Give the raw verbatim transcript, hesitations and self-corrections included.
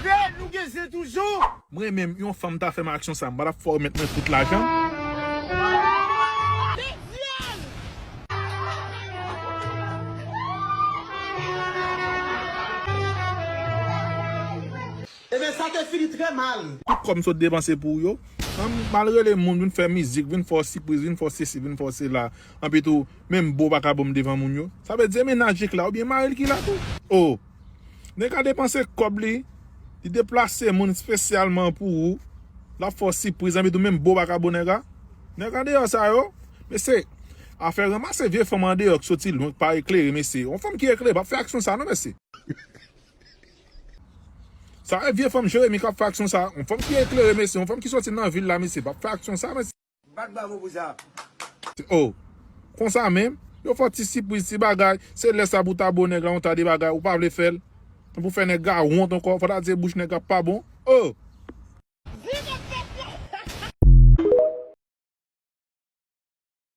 Nou gen zen toujou. Mwen menm, yon fanm ta fè m aksyon sa, m pa t ap fè w remèt mwen tout lajan. Ebyen, sa te fini trè mal. Tout kòb m sot depanse pou ou yo. M al rele moun, vin fè mizik, vin fè w sipriz, vin fè w sesi, vin fè w sela. Anpi tou, menm bo pa ka bon m devan moun yo. Sa vle di, e mennaj li k la, oubyen mari l ki la tou. Oh! Nèg la depanse kòb li, li deplase moun espesyalman pou ou. L ap fè w sipriz, anpi tou menm bo pa ka bon nèg la. Nèg andeyò sa yo, mesye, afè ranmase vye fanm andeyò k soti lwen, k pa eklere, mesye. Yon fanm ki eklere p ap fè aksyon sa non, mesye. Sa e vye fanm Jeremi k ap fè aksyon sa. Yon fanm ki eklere, mesye. Yon fanm ki soti nan vil la, mesye, p ap fè aksyon sa, mesye. Bat bravo pou sa. Oh, konsa menm, yo fè w ti sipriz, ti bagay. Se lè sa pou ta bo nèg la yon ta de bagay, ou pa vle fè l. Pou fè nèg la wont ankò, fò ta di bouch nèg la pa bon. Oh!